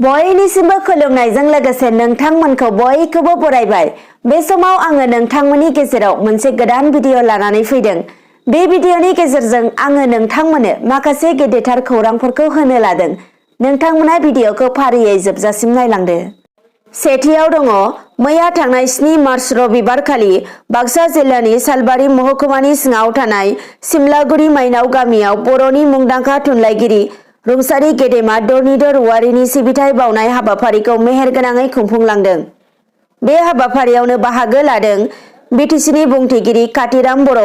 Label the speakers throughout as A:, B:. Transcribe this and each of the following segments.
A: बयनिसिमबो खुलुमनायजों लोगोसे नोंथांमोनखौ बयखौबो बरायबाय। बे समाव आङो नोंथांमोननि गेजेराव मोनसे गोदान भिडिअ लानानै फैदों। बे भिडिअनि गेजेरजों आङो नोंथांमोननो माखासे गेदेरथार खौरांफोरखौ होनो लादों। नोंथांमोना भिडिअखौ फारियै जोबजासिम नायलांदो। सेथियाव दङ, मैया थांनाय 7 मार्च रबिबारखालि बाक्सा जिल्लानि सालबारि महकुमानि सिङाव थानाय सिमलागुरि माइनाव गामियाव बर'नि मुंदांखा थुनलाइगिरि रुंसारि गेदेमा धरनीधर औवारिनि सिबिथाय बावनाय हाबाफारिखौ मेहेरगोनाङै खुंफुंलांदों। बे हाबाफारियावनो बाहागो लादों बिटिसिनि बुंथिगिरि कातिराम बर',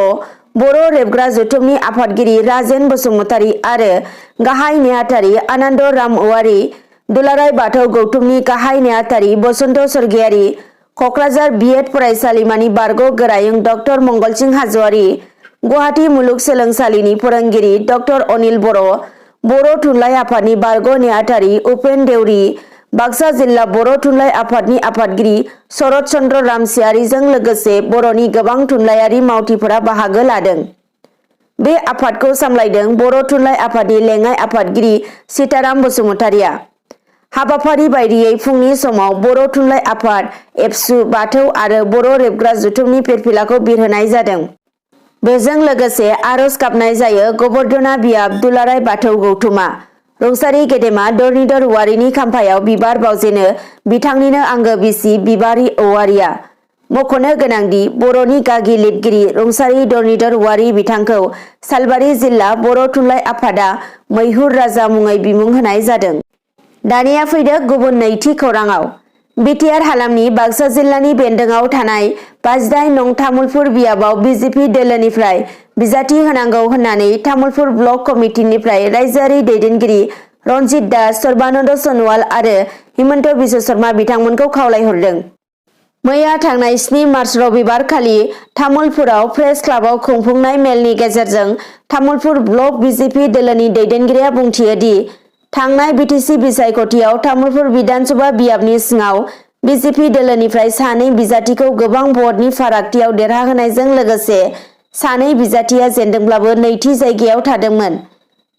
A: बर' रेबग्रा जथुमनि आफादगिरि राजेन बसुमतारी आरो गाहाय नेहाथारि आनन्द राम औवारी, दुलाराय बाथौ गौथुमनि गाहाय नेहाथारि बसन्त स्वर्गियारी, क'क्राझार बिएड फरायसालिमानि बारग' गोरायुं डक्टर मंगलसिं हाज'वारी, गुवाहाटी मुलुगसोलोंसालिनि फोरोंगिरि डक्टर अनिल बर', बर' थुनलाइ आफादनि बारग' नेहाथारि उपेन देउरि, बाक्सा जिल्ला बर' थुनलाइ आफादनि आफादगिरि शरत चन्द्र रामसियारिजों लोगोसे बर'नि गोबां थुनलाइयारि मावथिफोरा बाहागो लादों। बे आफादखौ सामलायदों बर' थुनलाइ आफादनि लेङाइ आफादगिरि सीताराम बसुमतारीया। हाबाफारि बायदियै फुंनि समाव बर' थुनलाइ आफाद, एबसु, बाथौ आरो बर' रेबग्रा जथुमनि फिरफिलाखौ बिरहोनाय जादों। बेजों लोगोसे आरज गाबनाय जायो गबर्धना बियाब दुलाराय बाथौ गौथुमा रुंसारि गेदेमा धरनीधर औवारिनि खाम्फायाव बिबार बावजेनो बिथांनिनो आंगो बिसि बिबारि औवारिया। मख'नो गोनांदि बर'नि गागि लिरगिरि रुंसारि धरनीधर औवारि बिथांखौ सालबारि जिल्ला बर' थुनलाइ आफादा मैहुर राजा मुङै बिमुं होनाय जादों। दानिया फैदो गुबुन नैथि खौराङाव। बिटिआर हालामनि बाक्सा जिल्लानि बेन्दोंआव थानाय 58 नं तामुलपुर बियाबाव बिजेपि दोलोनिफ्राय बिजाथि होनांगौ होननानै तामुलपुर ब्लक कमिटिनिफ्राय रायजोआरि दैदेनगिरि रनजित दास, सर्बानन्द सन'वाल आरो हिमन्त बिश्व शर्मा बिथांमोनखौ खावलायहरदों। मैया थांनाय 7 मार्च रबिबारखालि तामुलपुराव प्रेस क्लाबाव खुंफुंनाय मेलनि गेजेरजों तामुलपुर ब्लक बिजेपि दोलोनि दैदेनगिरिया बुंथियो दि थांनाय बिटिसि बिसायख'थियाव तामुलपुर बिधानसभा बियाबनि सिङाव बिजेपि दोलोनिफ्राय 2 बिजाथिखौ गोबां भटनि फारागथियाव देरहाहोनायजों लोगोसे 2 बिजाथिया जेनदोंब्लाबो नैथि जायगायाव थादोंमोन।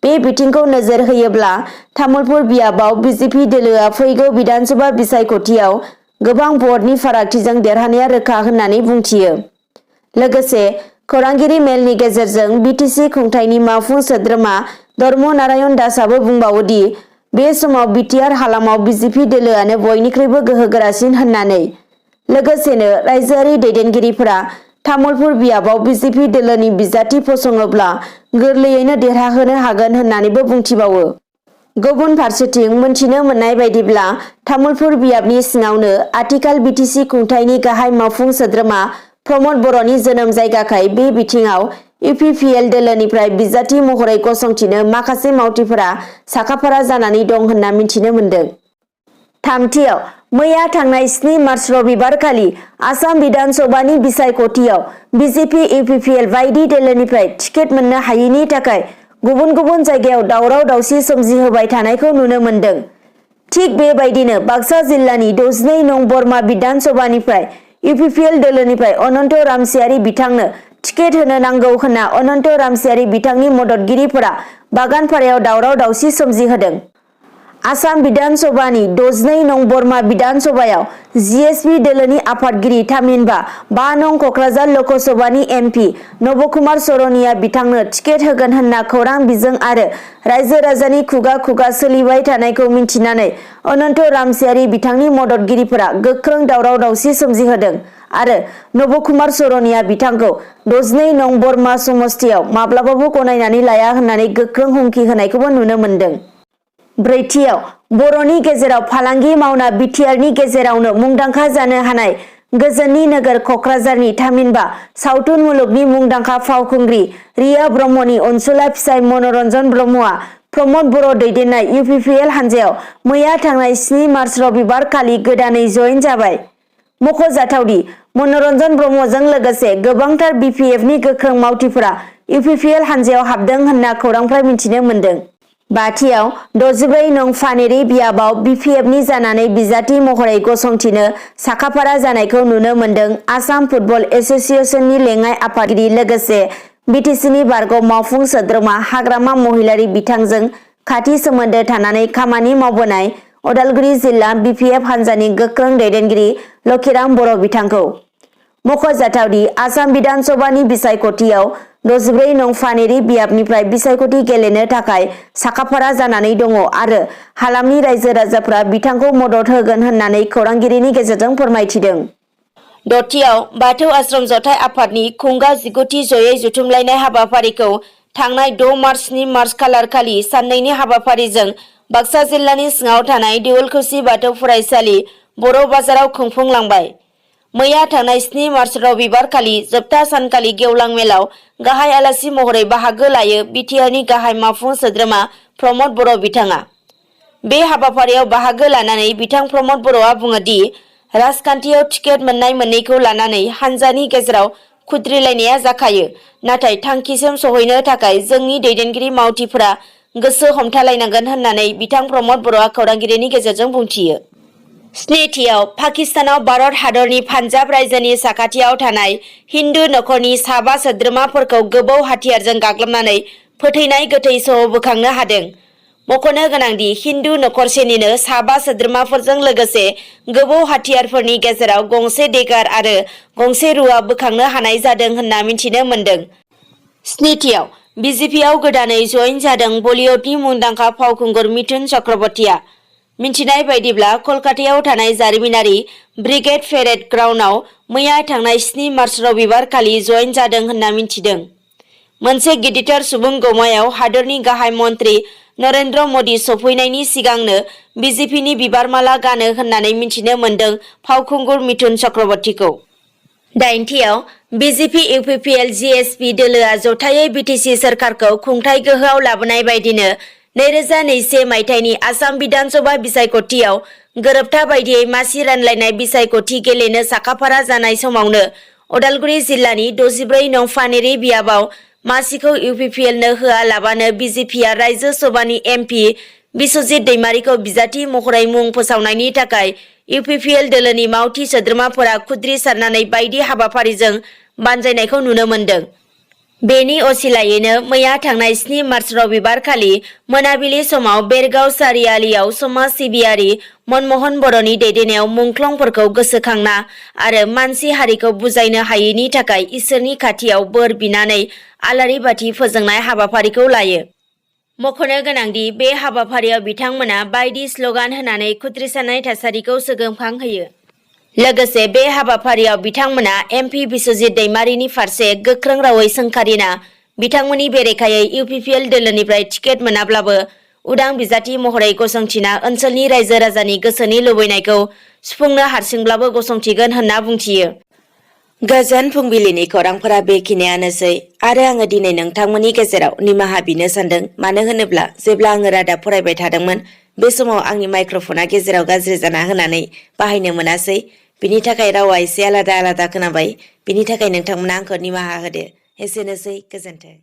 A: बे बिथिंखौ नोजोर होयोब्ला तामुलपुर बियाबाव बिजेपि दोलोआ फैगौ बिधानसभा बिसायख'थियाव गोबां भटनि फारागथिजों देरहानाया रोखा होननानै बुंथियो। लोगोसे खौरांगिरि मेलनि गेजेरजों बिटिसि खुंथायनि मावफुं सोद्रोमा धर्म नारायण दासआबो बुंबावो दि बे समाव बिटिआर हालामाव बिजेपि दोलोआनो बयनिख्रुइबो गोहोगोरासिन होननानै। लोगोसेनो रायजोआरि दैदेनगिरिफोरा तामुलपुर बियाबाव बिजेपि दोलोनि बिजाथि फसङोब्ला गोरलैयैनो देरहाहोनो हागोन होननानैबो बुंथिबावो। गुबुन फारसेथिं मोनथिनो मोननाय बायदिब्ला तामुलपुर बियाबनि सिङावनो आथिखाल बिटिसि खुंथायनि गाहाय मावफुं सोद्रोमा प्रमद बर'नि जोनोम जायगाखाय बे बिथिङाव इउपिपिएल दोलोनिफ्राय बिजाथि महरै गसंथिनो माखासे मावथिफोरा साखाफारा जानानै दं होनना मिथिनो मोन्दों। थामथियाव, मैया थांनाय 7 मार्च रबिबारखालि आसाम बिधानसभानि बिसायख'थियाव बिजेपि इउपिपिएल बायदि दोलोनिफ्राय टिकेट मोननो हायैनि थाखाय गुबुन गुबुन जायगायाव दावराव दावसि सोमजिहोबाय थानायखौ नुनो मोन्दों। थिग बेबायदिनो बाक्सा जिल्लानि 62 नं बरमा बिधानसभानिफ्राय इउपिपिएल दोलोनिफ्राय अनन्त रामसियारि बिथांनो टिकेट होनो नांगौ होनना अनन्त रामसियारि बिथांनि मददगिरिफोरा बागानपारायाव दावराव दावसि सोमजिहोदों। आसाम बिधानसभानि 62 नं बरमा बिधानसभायाव जिएसपि दोलोनि आफादगिरि थामहिनबा 5 नं क'क्राझार लकसभानि एमपि नब'कुमार सरनिया बिथांनो टिकेट होगोन होनना खौरां बिजों आरो रायजो राजानि खुगा खुगा सोलिबाय थानायखौ मिन्थिनानै अनन्त रामसियारि बिथांनि मददगिरिफोरा गोख्रों दावराव दावसि सोमजिहोदों आरो नब'कुमार सरनिया बिथांखौ 62 नं बरमा समस्तियाव माब्लाबाबो गनायनानै लाया होननानै गोख्रों हुमखि होनायखौबो नुनो मोन्दों। ब्रैथियाव, बर'नि गेजेराव फालांगि मावना बिटिआरनि गेजेरावनो मुंदांखा जानो हानाय गोजोननि नोगोर क'क्राझारनि थामहिनबा सावथुन मुलुगनि मुंदांखा फावखुंग्रि रिया ब्रह्मनि अनसुला फिसाय मनरन्जन ब्रह्मआ प्रमद बर' दैदेननाय इउपिपिएल हानजायाव मैया थांनाय 7 मार्च रबिबारखालि गोदानै जयेन जाबाय। मख'जाथावदि मनरन्जन ब्रह्मजों लोगोसे गोबांथार बिपिएफनि गोख्रों मावथिफोरा इउपिपिएल हानजायाव हाबदों होनना खौरांफ्रा मिथिनो मोन्दों। बाथियाव 64 नं फानेरि बियाबाव बिपिएफनि जानानै बिजाथि महरै गसंथिनो साखाफारा जानायखौ नुनो मोन्दों आसाम फुटबल एस'सिएशननि लेङाइ आफादगिरि लोगोसे बिटिसिनि बारग' मावफुं सोद्रोमा हाग्रामा महिलारि बिथांजों खाथि सोमोन्दो थानानै खामानि मावबोनाय उदालगुरि जिल्ला BPF हान्जानि गोख्रों दैदेनगिरि लखिराम बर' बिथांखौ। मख'जाथावदि आसाम बिधान सभानि बिसायख'थियाव 64 नं फानेरि बियाबनिफ्राय बिसायख'थि गेलेनो थाखाय साखाफारा जानानै दङ आरो हालामनि रायजो राजाफ्रा बिथांखौ मदद होगोन होननानै खौरांगिरिनि गेजेरजों फोरमायथिदों। दथियाव बाथौ आश्रम जथाइ आफादनि खुंगा 19थि जयै जुथुमलायनाय हाबाफारिखौ थांनाय 6 मार्च मार्च खालार खालि साननैनि हाबाफारिजों बाक्सा जिल्लानि सिङाव थानाय देउलखुसि बाथौ फरायसालि बर' बाजाराव खुंफुंलांबाय। मैया थांनाय 7 मार्च रबिबार खालि जोबथा सानखालि गेवलां मेलाव गाहाय आलासि महरै बाहागो लायो बिटिआरनि गाहाय मावफुं सोद्रोमा प्रमद बर' बिथाङा। बे हाबाफारियाव बाहागो लानानै बिथां प्रमद बर'आ बुङो दि राजखान्थियाव टिकेट मोननाय मोननैखौ लानानै हान्जानि गेजेराव खुद्रिलायनाया जाखायो, नाथाय थांखिसिम सहैनो थाखाय जोंनि दैदेनगिरि मावथिफोरा गोसो हमथालायनांगोन होननानै बिथां प्रमद बर'आ खौरांगिरिनि गेजेरजों बुंथियो। स्निथियाव पाकिस्तानाव भारत हादरनि पान्जाब रायजोनि साखाथियाव थानाय हिन्दु नखरनि साबा सोद्रोमाफोरखौ गोबौ हाथियारजों गाग्लोबनानै फोथैनाय गोथै सह बोखांनो हादों। मख'नो गोनांदि हिन्दु नखरसेनिनो साबा सोद्रोमाफोरजों लोगोसे गोबौ हाथियारफोरनि गेजेराव गंसे देगार आरो गंसे रुवा बोखांनो हानाय जादों होनना मिथिनो मोन्दों। स्निथियाव बिजेपिआव गोदानै जइन जादों बलिउडनि मुंदांखा फावखुंगुर मिथुन चक्रवर्तीया। मिथिनाय बायदिब्ला कलकातायाव थानाय जारिमिनारि ब्रिगेड पेरेड ग्राउन्डआव मैया थांनाय 7 मार्च रबिबार खालि जइन जादों होनना मिथिदों। मोनसे गिदिरथार सुबुं गमायाव हादरनि गाहाय मन्त्रि नरेन्द्र मदि सफैनायनि सिगांनो बिजेपिनि बिबारमाला गानो होननानै मिथिनो मोन्दों फावखुंगुर मिथुन चक्रवर्तीखौ। 9थियाव बिजेपि इउपिपिएल जिएसपि दोलोआ जथायै बिटिसि सोरखारखौ खुंथाय गोहोआव लाबोनाय बायदिनो 2021 मायथाइनि आसाम बिधान सभा बिसायख'थियाव गोरोबथा बायदियै मासि रानलायनाय बिसायख'थि गेलेनो साखाफारा जानाय समावनो उदालगुरि जिल्लानि 64 नं फानेरि बियाबाव मासिखौ इउपिपिएलनो होआलाबानो बिजेपिआ रायजो सभानि एमपि बिस्वजित दैमारिखौ बिजाथि महरै मुं फोसावनायनि थाखाय इउपिपिएल दोलोनि मावथि सोद्रोमाफोरा खुद्रिसारनानै बायदि हाबाफारिजों बानजायनायखौ नुनो मोन्दों। बेनि असिलायैनो मैया थांनाय 7 मार्च रबिबार खालि मोनाबिलि समाव बेरगाव सारियालियाव समाज सिबियारि मनमोहन बर'नि दैदेननायाव मुंख्लंफोरखौ गोसोखांना आरो मानसि हारिखौ बुजायनो हायैनि थाखाय इसोरनि खाथियाव बोर बिनानै आलारि बाथि फोजोंनाय हाबाफारिखौ लायो। मख'नो गोनांदि बे हाबाफारियाव बिथांमोना बायदि स्लगान होनानै खुद्रिसारनाय थासारिखौ सोगोमखांहोयो। लोगोसे बे हाबाफारियाव बिथांमोना एमपि बिस्वजित दैमारिनि फारसे गोख्रों रावै सोंखारिना बिथांमोननि बेरेखायै इउपिपिएल दोलोनिफ्राय टिकेट मोनाब्लाबो उदां बिजाथि महरै गसंथिना ओनसोलनि रायजो राजानि गोसोनि लुबैनायखौ सुफुंनो हारसिंब्लाबो गसंथिगोन होनना बुंथियो। गोजोन फुंबिलिनि खौरांफोरा बेखिनियानोसै आरो आङो दिनै नोंथांमोननि गेजेराव निमाहा बिनो सानदों। मानो होनोब्ला जेब्ला आङो रादाब फरायबाय थादोंमोन बे समाव आंनि माइक्र'फना गेजेराव गाज्रि जाना होनानै बाहायनो मोनासै। बिनि थाखाय रावा एसे आलादा खोनाबाय। बिनि थाखाय नोंथांमोना आंखौ निमाहा होदो। एसेनोसै, गोजोन्थों।